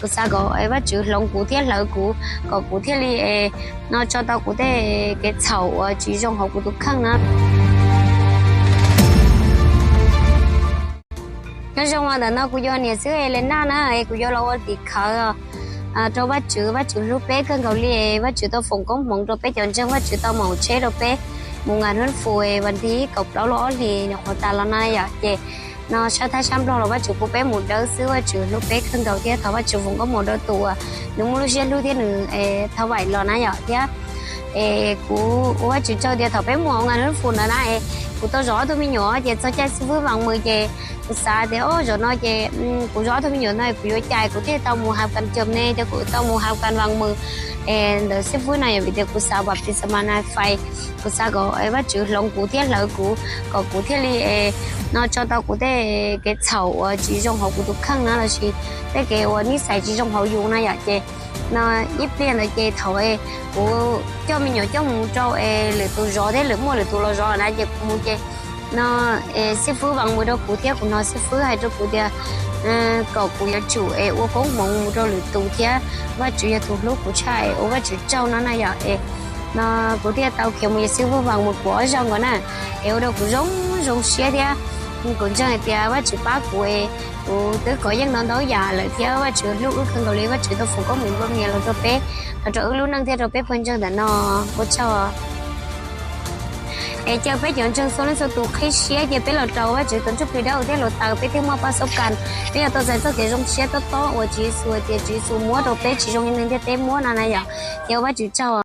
Kuv xav kom Vajtswv hloov kuv thiab hlawv kuv, kom kuv thiaj li no tso tau kuv tej kev txhaum uas tsis zoo hauv kuv tus kheej na. Nyob zoo, ntawm no kuv yog niam xib hwb Elena na, es kuv yuav los ua tim khawv rau Vajtswv. Vajtswv hlub peb kawg nkaus li, Vajtswv tau foom koob hmoov rau peb cov ntseeg, Vajtswv tau mam tsheb rau peb mus nqa hnub fus vas thib kaum plaub lub ob hlis nyuam qhuav tas los no yom. Ces no sab Thaib sab Nplog los Vajtswv pub peb mus dawb xwb, Vajtswv hlub peb kawg nkaus thiab thov Vajtswv foom koob hmoov rau tus uas nws muaj lub siab hlub thiab nws thov vaim los na yom. Thiab es kuv ua Vajtswv tsaug tias thaum peb mus hauv nqa hnub fus ntawd na, es kuv tau zov ob tug me nyuam, ces txog caij xib fwb vas mws ces kuv xav tias o zaum no ces kuv zov ob tug me nyuam no kuv yuav cais kuv thiaj tau mus hauv kas cam ne, ces kuv tau mus hauv kas vas mws ntawm xib fwb no yom, vim tias kuv xav baptisma na fais, kuv xav kom Vajtswv hloov kuv thiab hlawv kuv, kom kuv thiaj li no tso tau kuv tej kev txhaum uas tsis zoo hauv kuv tus kheej na, lossis tej kev uas nij xais tsis zoo hauv yus na yom. Ces no ib pliag ntawd ces thaum kuv coj me nyuam coj mus rau lwm tus zov thiab lwm muaj lwm tus los zov na, ces kuv mus ces no xib fwb vas mws rau kuv thiab kuv hnov xib fwb hais rau kuv tias kom kuv yuav tsum es ua koob hmoov mus rau lwm tus thiab Vajtswv yog tus hlub kuv tshaj, es ua Vajtswv tsaug no na yom. Es no kuv thiaj tau khiav mus yog xib fwb vas mws kuv ob zaug nkaus na, es ua rau kuv zoo zoo siab thiab kuv ntseeg hais tias Vajtswv pab kuv es kuv twb kov yeej ntau ntau yam lawm thiab Vajtswv hlub wb kawg nkaus li, Vajtswv tau foom koob hmoov nplua mias los rau peb, los rau wb lub neej thiab rau peb pawg ntseeg ntawm no. Ua tsaug. Es caw peb cov ntseeg txhua leej txhua tus qhib siab ces peb los rau Vajtswv tus ntsuj plig dawb huv thiab hluav taws peb thiaj muaj paj xub kas, peb yuav tau txais txoj kev zoo siab tob tob uas Tswv Yexus hais tias Tswv Yexus muab rau peb tsis zoo li neeg ntiaj teb muab no na yom. Ces ua Vajtswv tsaug.